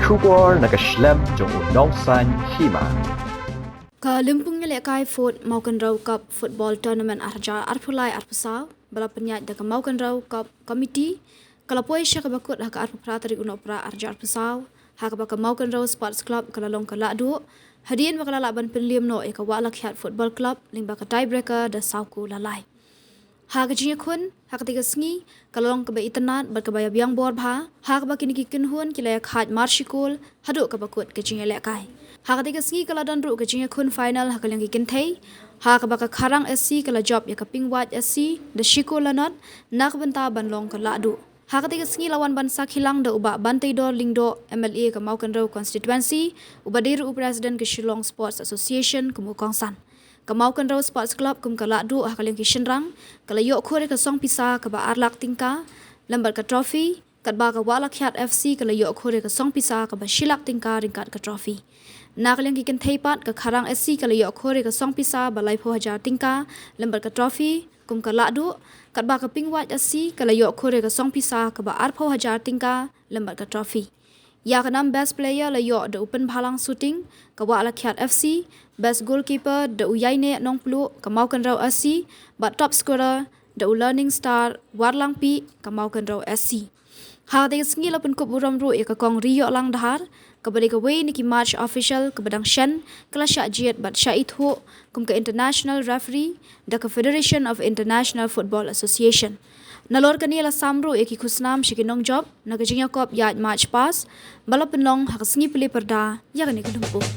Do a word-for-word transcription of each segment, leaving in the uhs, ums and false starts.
Khubor na ka shlem jong u nongsan hima. Ka lympung ïalehkai Fourth Mawkynrew Cup Football Tournament arhajar arphew lai arphew saw ba la pynïaid da ka Mawkynrew Cup Committee ka la poi sha kaba kut ha ka arphew phra tarik u Nohprah arhajar arphew saw, ha kaba ka Mawkynrew Sports Club ka la long ka lahduh hadien ba ka la lah ban pynliem noh ïa ka Wah Lakhiat Football Club lyngba ka tiebreaker da saw kol la lai. Ha ka jingïakhun ha katei ka sngi ka la long kaba itynnad bad kaba ïabiang bor bha, ha kaba kine ki kynhun ki la ïakhaid mar shi kol haduh kaba kut ka jingïalehkai. Ha katei ka sngi ka la don ruh ka jingïakhun final ha ka liang ki kynthei, ha kaba ka Kharang S C ka la jop ïa ka Pingwait S C da shi kol la nod, na ka bynta ban long ka lahduh. Ha katei ka sngi la wan ban sakhi lang da u Bah Banteidor Lyngdoh, M L A ka Mawkynrew Constituency, uba dei ruh u President ka Shillong Sports Association kum u kongsan. Ka Mawkynrew Sports Club kum ka lahduh ha ka liang ki shynrang ka la ïoh khur ïa ka song pisa kaba ar lak tyngka lem bad ka trophy, katba ka Wah Lakhiat F C ka la ïoh khur ïa ka song pisa kaba shi lak tyngka ryngkat ka trophy. Na ka liang ki kynthei pat, ka Kharang S C ka la ïoh khur ïa ka song pisa ba laiphew hajar tyngka lem bad ka trophy kum ka lahduh, katba ka Pingwait S C ka la ïoh khur ïa ka song pisa kaba arphew hajar tyngka lem bad ka trophy. Ïa ka nam Best Player la ïoh da u Pynbhalang Suting ka Wah Lakhiat F C, Best Goalkeeper da u Ïaineh Nongpluh ka Mawkynrew S C, bad Top Scorer da u Learning Star Warlangpih ka Mawkynrew S C. Ha katei ka sngi la pynkup burom ruh ïa ka Kong Riïohlang Dhar, kaba dei kawei na ki match official kaba dang shen, ka la shah jied bad shah ithuh kum ka International Referee da ka Federation of International Football Association. Nalor kane la sam ruh ïa ki khusnam sha ki nongjop na ka jingïakop ïaid March Past ba la pynlong ha ka sngi plie pyrda ïa kane ka lympung.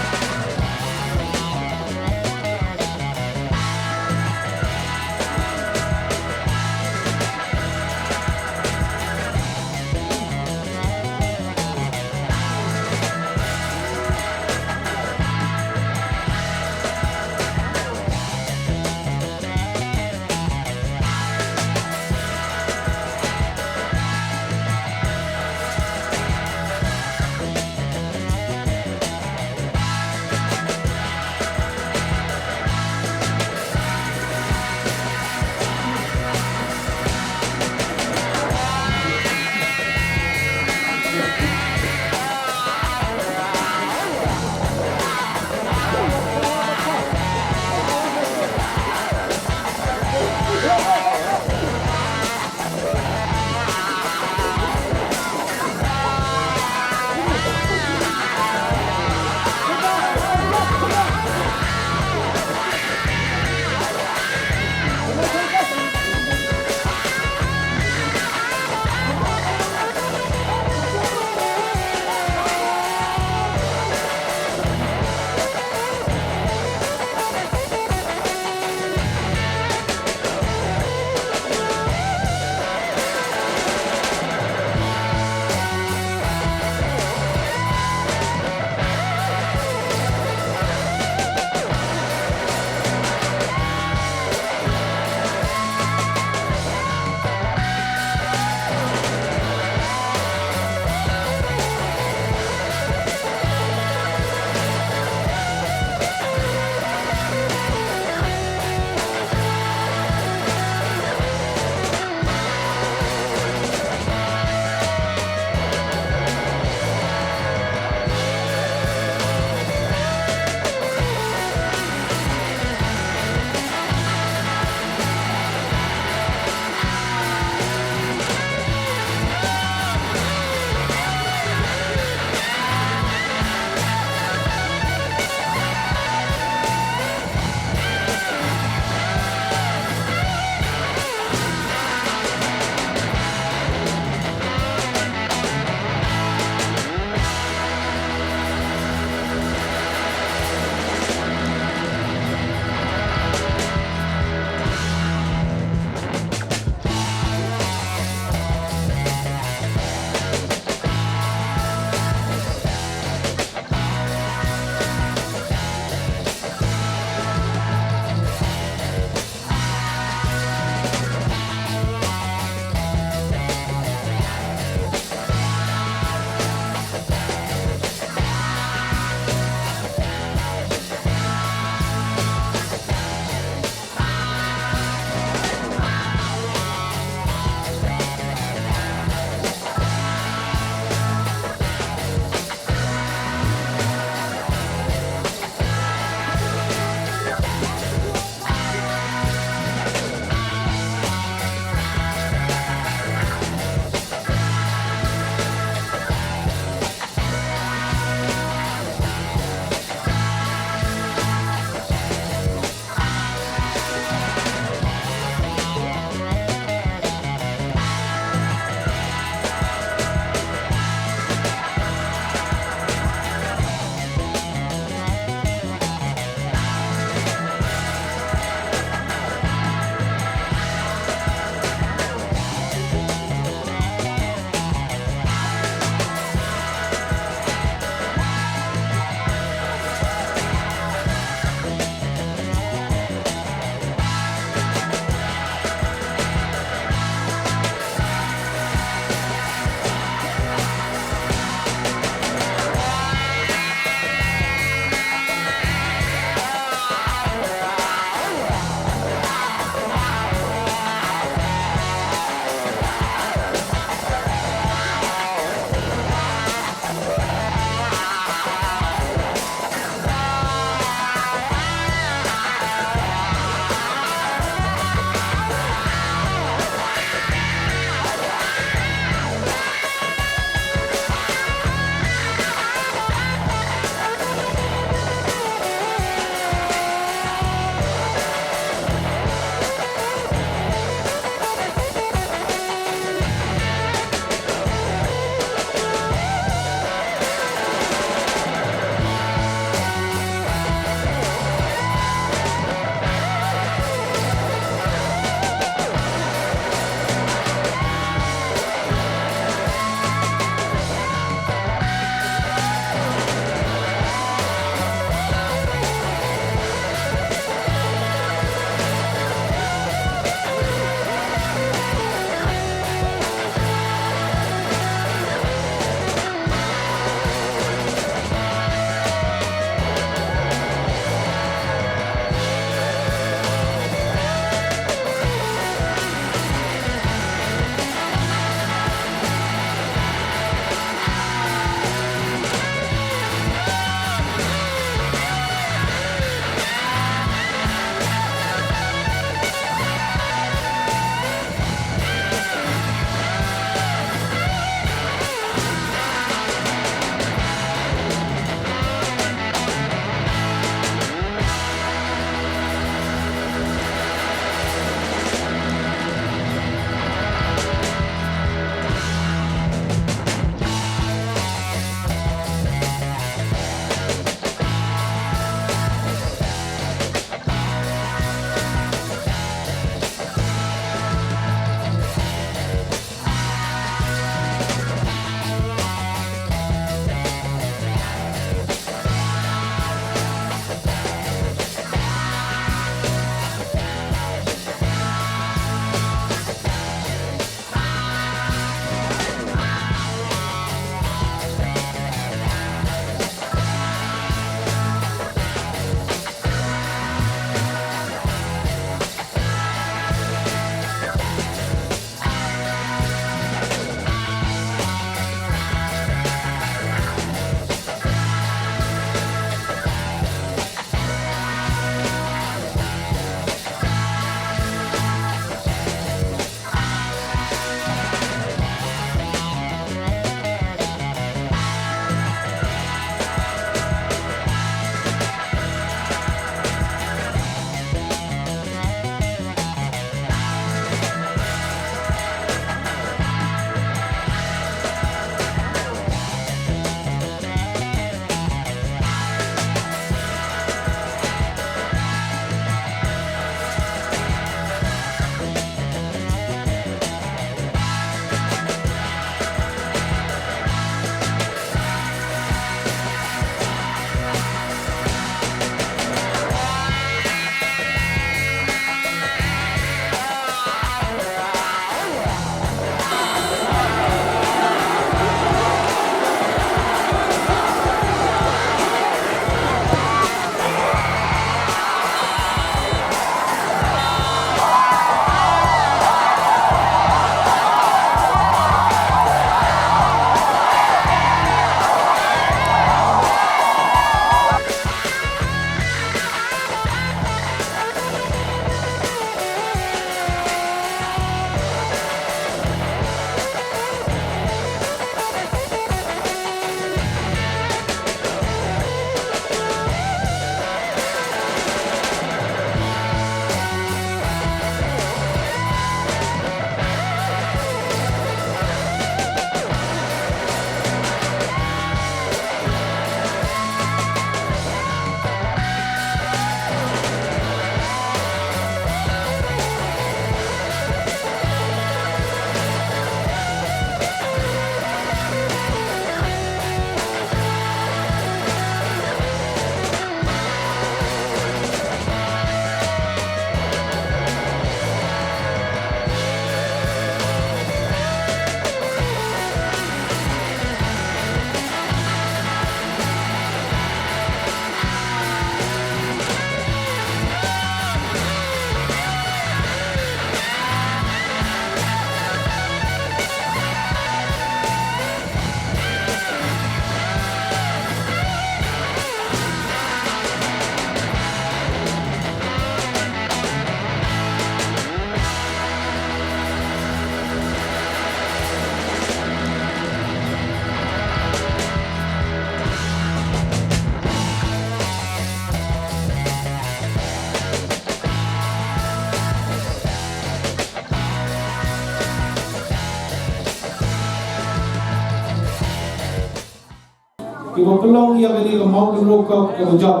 kiba pynlong ïa kane ka Mawkynrew Cup kaba jop.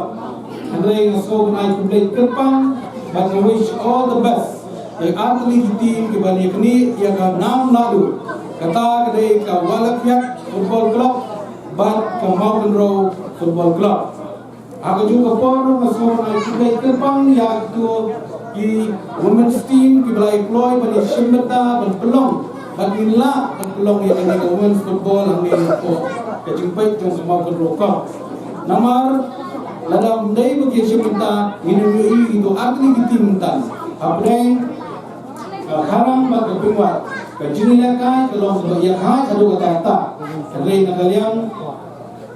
Hynrei nga sngew ban ai khublei kyrpang bad nga wish all the best ïa artylli ki team kiba ïa kane ïa ka nam naduh, kata ka dei ka Wahlyngkhiat Football Club bad ka Mawkynrew Football Club. Ha kajuh ka por nga sngew ban ai khublei kyrpang ïa kito ki women's team kiba la ïa kloi ban ïa shim bynta ban pynlong, ban ïa lah ban pynlong ïa kane ka women's football hangne hapoh ka jingpeit jong ka Mawkynrew Cup. Namar lada ym dei ba ki ïa shim bynta ngin ym ïohi ïa kito artylli ki team mynta. Hapdeng ka Kharang bad ka Pynwait ka jingïalehkai ka long kaba ïa kha haduh katta katta. Hynrei na ka liang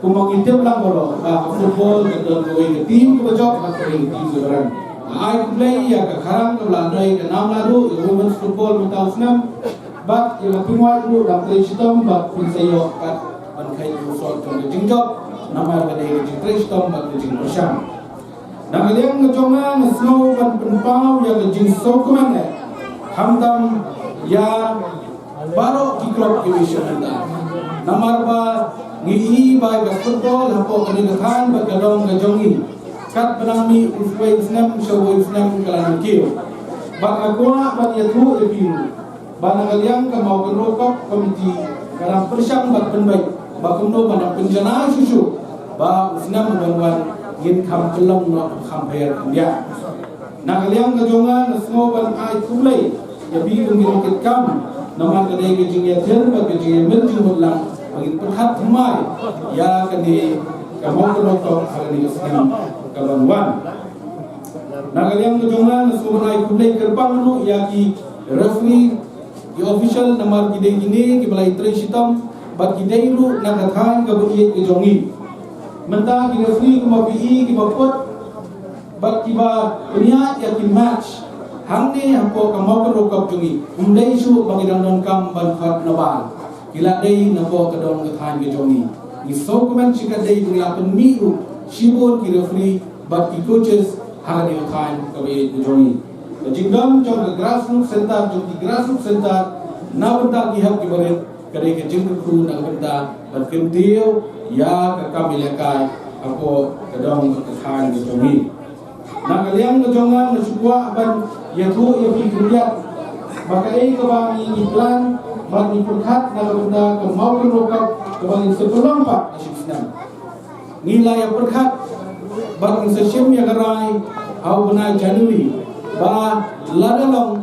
kumba ngi tip lang baroh ba ha football ka don kawei ka team kaba jop bad kawei ka team kaba rem. Nga ai khublei ïa ka Kharang kaba la trei ka nam naduh ïa ka women's football mynta u snem bad ïa ka Pynwait ruh dang trei shitom bad phin sa ïoh kat ban kheit ïa u sor jong ka jingjop namar ka dei ka jingtrei shitom bad ka jingpyrshang. Na ka liang ka jong nga nga sngew ban pynpaw ïa ka jingsngewkmen eh khamtam ïa baroh ki club kiba ïa shim bynta. Namar ba ngi i ba ka football hapoh kane ka thaiñ bad ka dong ka jong ngi katba nang mih uwei u snem sha uwei u snem ka la nang kiew. Bad nga kwah ban ïathuh ïa phi ruh ba na ka liang ka Mawkynrew Cup Committee ka dang pyrshang bad pynbeit ba kumno ban dang pynjanai shuh shuh ba u snem uban wan ngin kham pynlong noh kham pher kham biang. Na ka liang ka jong nga nga sngew ban ai khublei ïa phi kum ki nongkitkam namar ka dei ka jingïathir bad ka jingïamir jingmut lang ba ngin pyrkhat thymmai ïa kane ka Mawkynrew Cup ha kane ka snem kaban wan. Na ka liang ka jong nga nga sngew ban ai khublei kyrpang ruh ïa ki referee, ki official namar ki dei kine kiba la ïatrei shitom bad ki dei ruh na ka thaiñ kaba ïeit ka jong ngi. Mynta ki referee kumba phi i kiba put bad kiba pynïaid ïa ki match hangne hapoh ka Mawkynrew Cup jong ngi, ym dei shuh ba ki dang donkam ban khot na bar. Ki la dei napoh ka dong ka thaiñ ka jong ngi. Ngi sngewkmen shikatdei ba ngi la pynmih ruh shibun ki referee bad ki coaches ha kane ka thaiñ kaba ïeit ka jong ngi. Ka jingdon jong ka grassroots center, jong ki grassroots center na bynta ki hep ki barit ka dei ka jingkyrkhu na ka bynta ban kyntiew ïa ka kam ïalehkai hapoh ka dong ka thaiñ ka jong ngi. Na ka liang ka jong nga nga shu kwah ban ïathuh ïa phi khyndiat ba kaei kaba ngi ngi plan bad ngi pyrkhat na ka bynta ka Mawkynrew Cup kaba ngin sa pynlong pat ha shi snem. Ngi la ïa pyrkhat bad ngin sa shim ïa ka rai ha u bnai January ba lada long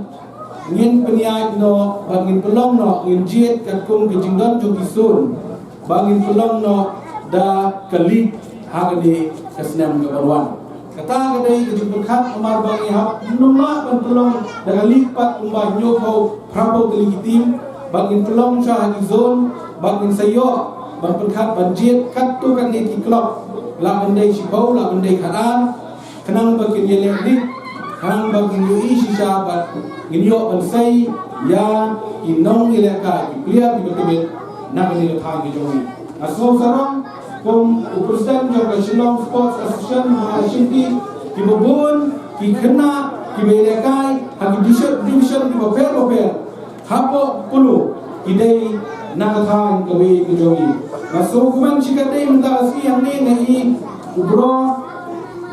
ngin pynïaid noh bad ngin pynlong noh, ngin jied katkum ka jingdon jong ki zone ba ngin pynlong noh da ka league ha kane ka snem kaban wan. Kata ka dei ka jingpyrkhat namar ba ngi hap nym lah ban pynlong da ka league pat kumba hynñiewphew phraphew tylli ki team, ba ngin pynlong sha ha ki zone, ba ngin sa ïoh ban pyrkhat ban jied katto katne ki club, lah ban dei shiphew, lah ban dei khatar, khnang ba kin ïaleh league, khnang ba kin ïohi shisha bad ngin ïoh ban sei ïa ki nongïalehkai, ki player kiba tbit na kane ka thaiñ ka jong ngi. Nga sngew sarong kum u president jong ka Shillong Sports Association, Mawkynrew Cup, kiba bun ki khynnah kiba ïalehkai ha ki division, division kiba pher ba pher hapoh Polo ki dei na ka thaiñ kawei ka jong ngi. Nga sngewkmen shikatdei mynta ka sngi hangne nga i u bro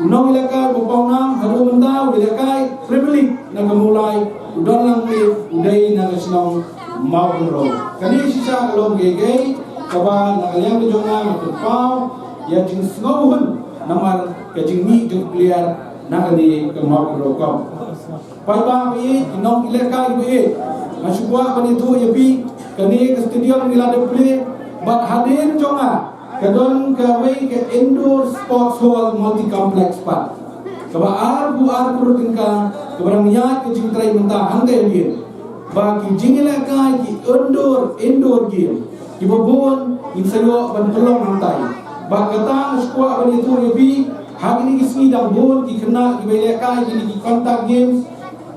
u nongïalehkai ba pawnam haduh mynta u ïalehkai Premier League na ka Mawlai, u don lang te u dei na ka shnong Mawkynrew. Kane shisha ka long kaei kaei kaba na ka liang ka jong nga nga pynpaw ïa jingsngewhun namar ka jingmih jong u player na kane ka Mawkynrew Cup. Paidbah ba ïeit, ki nongïalehkai ba ïeit, nga shu kwah ban ïathuh ïa phi, kane ka stadium ngi la dep plie bad hadien jong nga ka don kawei ka indoor sports hall multi complex pat kaba arphew ar klur tyngka kaba dang ïaid ka jingtrei mynta hangtei hadien. Ba ki jingïalehkai ki indoor, indoor game kiba bun ngin sa ïoh ban pynlong hangtai. Bad kata nga shu kwah ban ïathuh ïa phi, ha kine ki sngi dang bun ki khynnah kiba ïalehkai kine ki contact games,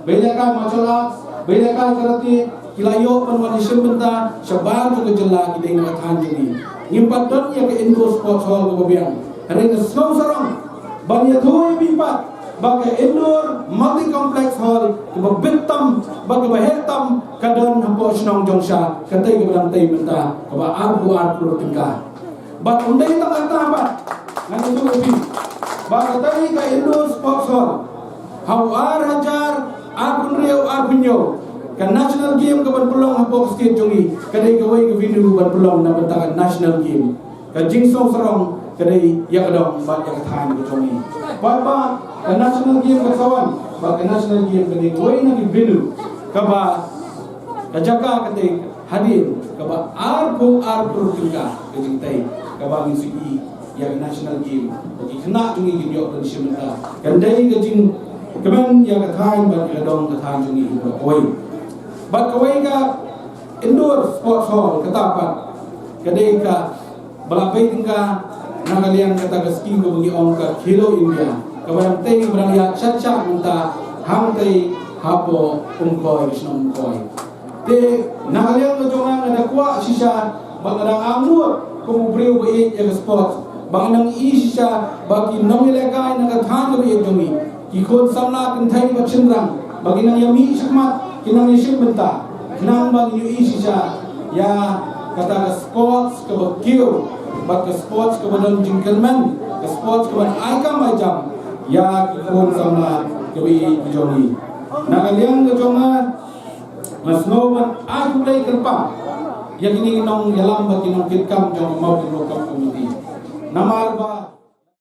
ba ïalehkai martial arts, ba ïalehkai karate, ki la ïoh ban wan ïashim bynta shabar jong ka jylla, ki dei na ka thaiñ jong ngi. Ngim pat don ïa ka indoor sports hall kaba biang. Hynrei nga sngew sarong ban ïathuh ïa phi pat ba ka indoor multi complex hall kaba bit tam bad kaba heh tam ka don hapoh shnong Jongsha, katei kaba dang tei mynta, kaba arphew ar klur tyngka. Bad ym dei tang kata pat, ngan ïathuh ïa phi ba katei ka Indoor Sports Hall ha u ar hajar arphew hynriew arphew hynñiew, ka National Game ka ban pynlong hapoh ka state jong ngi, ka dei kawei ka venue ban pynlong na bynta ka National Game. Ka jingsngew sarong ka dei ïa ka dong bad ïa ka thaiñ ka jong ngi. Bad ba ka National Game ka sa wan, ba ka National Game ka dei kawei na ki venue kaba ka jaka ka dei hadien kaba arphew ar klur tyngka ka jingtei kaba ngi shu ïohi ïa ka National Game. Ba ki khynnah jong ngi kin ïoh ban shim bynta. Kan dei ka jingkmen ïa ka thaiñ bad ïa ka dong ka thaiñ jong ngi kaba kawei. Bad kawei ka Indoor Sports Hall kata pat ka dei kaba la pei tyngka na ka liang kata ka skim kaba ngi ong ka Khelo India, kaba dang tei, kaba dang ïaid shat shat mynta hangtei hapoh Umkhoi, ka shnong Umkhoi. Te na ka liang ka jong nga, nga da kwah shisha ba nga dang angnud kum u briew ba ïeit ïa ka sports, ba nga dang i shisha ba ki nongïalehkai na ka thaiñ kaba ïeit jong ngi, ki khun samla kynthei bad shynrang, ba ki nang ïa mih shakhmat, ki nang ïa shim bynta. Khnang ba ngin ïohi shisha ïa kata ka sports kaba kiew bad ka sports kaba don jingkyrmen, ka sports kaba ai kam ai jam ïa ki khun samla kaba ïeit ki jong ngi. Na ka liang ka jong nga, nga sngew ban ai khublei kyrpang ïa kine ki nongïalam bad ki nongkitkam jong ka Mawkynrew Cup Committee. Namar ba